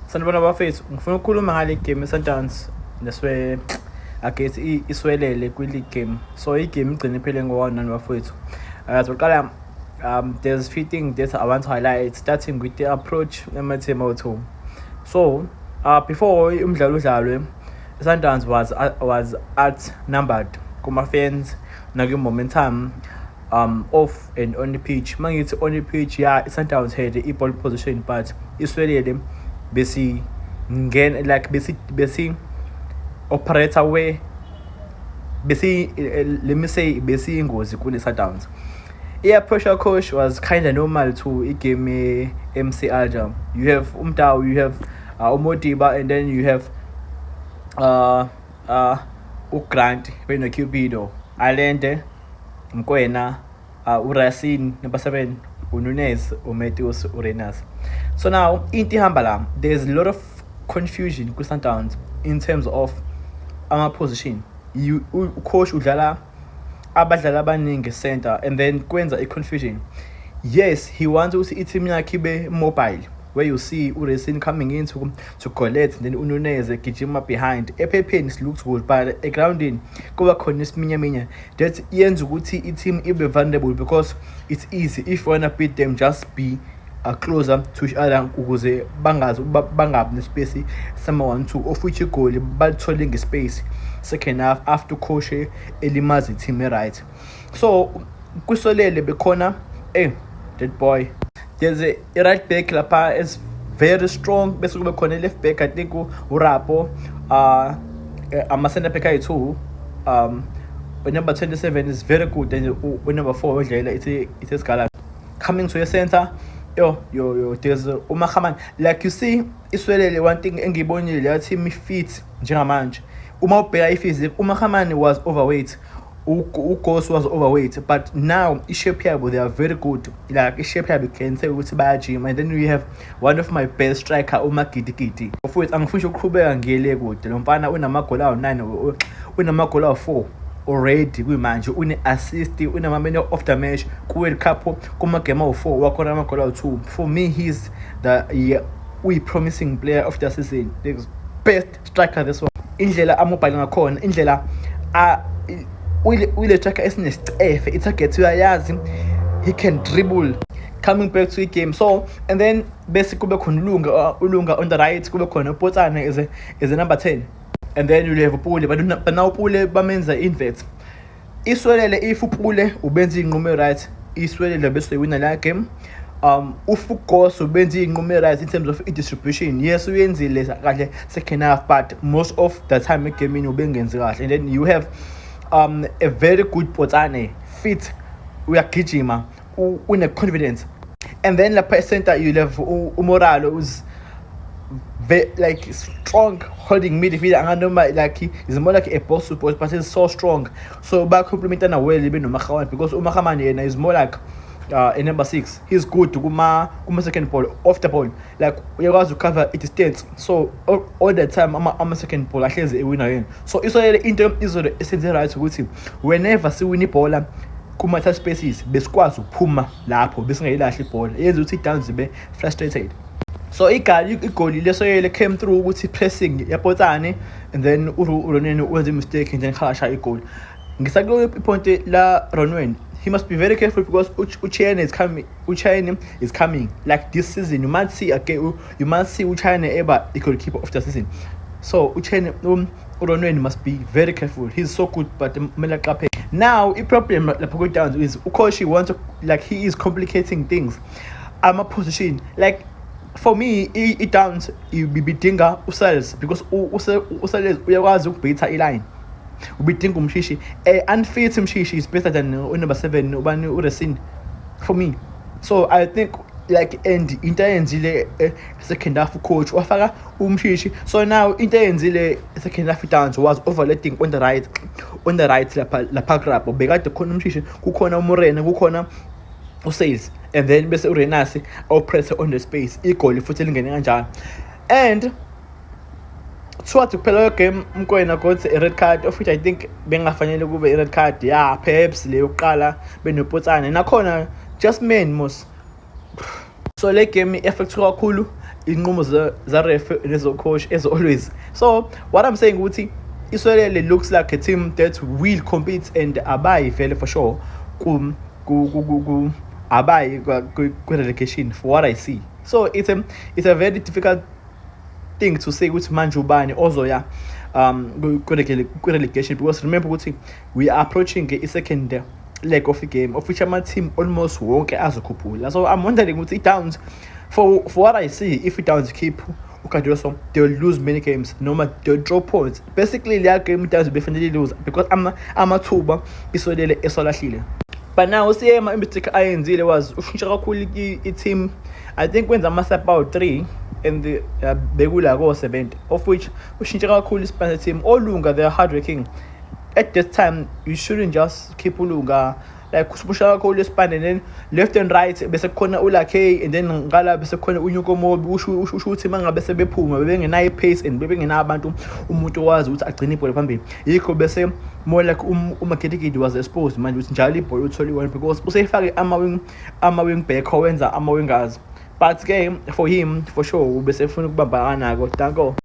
Sanibona bafethu, ngifuna ukukhuluma ngale game yeSundowns neswe against iSiwelele kwi-league game. So igame igcine iphele ngo-1-1 bafethu. Soqala, there's few things that I want to highlight, starting with the approach ema-team awu-two. So before umdlalo udlalwe, Sundowns was outnumbered kuma-fans nakwi-momentum, off and on the pitch. Mangithi on the pitch, yeah, i-Sundowns had i-ball position, but iSiwelele besi ngena like besi operate where besi, let me say, besiyingozi kule Sundowns. I-approach coach was kind of normal to igame MC Alger. You have uMudau, you have uModiba, and then you have uGrant beno Cupido, Allende, Mokoena, uRacine number 7, uNunez, uMatthews, uRayners. So now into ihamba la, there's a lot of confusion ku-Sundowns in terms of ama-position. You coach udlala abadlali abaningi center and then kwenza i-confusion. Yes, he wants ukuthi i-team yakhe ibe mobile, where you see uRacine coming in to collect, then uNunez egijima behind. Ephepheni it looks good, but egroundini kuba khona isiminyaminya that yenza ukuthi i-team ibe vulnerable, because it's easy if you wanna beat them, just be closer to each other ukuze bangazi bangabi nespace sama 1-2, of which igoli balithole ngespace second half after coach elimaza i-team e-right. So kuSiwelele bekhona that boy, there's a right back lapha is very strong, bese kube khona i-left back, I think uRapo, ama center back ayi-2, number 27 is very good, and number 4 wedlela ithi sigala. Coming to your center, yo yo yo, there's uMahamane. Like you see iSiwelele, one thing engiyibonile, leya team ifit njengamanje. Uma ubheka i-physique, uMahamane was overweight, uGoss was overweight, but now i-shape yabo, they are very good. Like i-shape yabo, you can say ukuthi bayajima. And then we have one of my best striker, uMagidigidi. Futhi angifuni ukuqhubeka ngiyele kude, lo mfana unamagoli awu-9, unamagoli awu-4 already kuyimanje, une-assist, unama-man of the match ku-World Cup. Kumagame awu-4 wakhona amagoli awu-2. For me, he's the, yeah, uyi-promising player of the season, the best striker this one. Indlela amobile ngakhona, indlela uyile striker esinesicefe, i-target uyayazi, he can dribble. Coming back to i-game, so and then bese kube khona uLunga on the right, kube khona uPotsane as a number 10, and then you have uPule, but now uPule bamenza invert. ISiwelele, if uPule ubenza iy'nqumo right, iSiwelele bese wina la game. If uGoss ubenza iy'nqumo right in terms of i-distribution, yes, uyenzile kahle second half, but most of the time egamini ubengenzi kahle. And then you have a very good Potsane, fit, uyagijima, une-confidence. And then lapha e-center you have uMoralo, who's like strong holding midfielder, anganoma like he's more like a box to box, but he's so strong. So bacomplementana well benoMahamane, because uMahamane yena is more like a number 6. He's good kuma second ball, off the ball, like uyakwazi ukucover i-distance. So all the time ama second ball ahlezi ewina yena. So iSiwelele, into izolo esenze right ukuthi whenever siwina ibhola kuma-tight spaces, besikwazi ukuphuma lapho, besingayilahli ibhola, yenza ukuthi i-Downs ibe frustrated. So igali igoli leSiwelele came through ukuthi pressing yaPotsane, and then uRonweni wenze mistake and then khasha igoli. Ngisakulo ipoint la Ronwen, he must be very careful because uChaine is coming. UChaine is coming. Like this season, you might see again, you might see uChaine eba i-goalkeeper of the season. So uChaine, uRonwen must be very careful. He's so good, but kumele aqaphele. Now, i-problem lapha kwi-Downs is ucoach wants to, like, he is complicating things. Ama-position, like for me, i-Downs ibidinga uSales because uSales uyakwazi ukubhitha i-line. Ubidinga uMshishi. Unfit Mshishi is better than number 7, ubani, uRacine, for me. So I think, like, and into ayenzile second half coach wafaka uMshishi. So now into ayenzile second half, Downs was overlapping on the right lapha grab bekade khona uMshishi, kukhona uMorena, kukhona uSales, and then bese uRayners awupress on the space, igoli futhi lingene kanjalo. And towards kuphela game, Mokoena got a red card, of which I think bengafanele kube i red card. Yeah, perhaps le yokuqala benoPotsane nakhona, just man mos. So le game affect kakhulu. Inqumo za-ref nezo-coach, as always. So what I'm saying ukuthi iSiwelele looks like a team that will compete and abayi vele for sure ku abayi ku-relegation, for what I see. So it's a very difficult thing to say ukuthi manje ubani ozoya ku-relegation, because remember ukuthi we are approaching i-second leg of the game, of which ama-team almost wonke azokhuphula. So I'm wondering ukuthi i-Downs, for what I see, if i-Downs keep uCardoso, they will lose many games noma they'll drop points. Basically, leya game i-Downs befanele lose because amathuba iSiwelele eswalahlile. But now uSeema, i-mistake ayenzile was ushintsha kakhulu i-team. I think wenza ama-sub awu-3 and bekula ko-70, of which ushintshe kakhulu ispan team. OLunga, they are hardworking. At this time you shouldn't just keep uLunga, like usipusha kakhulu ispan, and then left and right bese kukhona uLakay, and then ngala bese kukhona uNyukomobi. Usho ukuthi mangabe sebephuma bebengenayo i-pace and bebengenayo abantu, umuntu owazi ukuthi agcine ibhola phambili. Yikho bese more like uMagidigidi was exposed manje ukuthi njalo ibhola uthole i-one because useyifake ama-wing back owenza ama-wingers. But ke for him, for sure ubese efuna ukubamba kanako. Danko.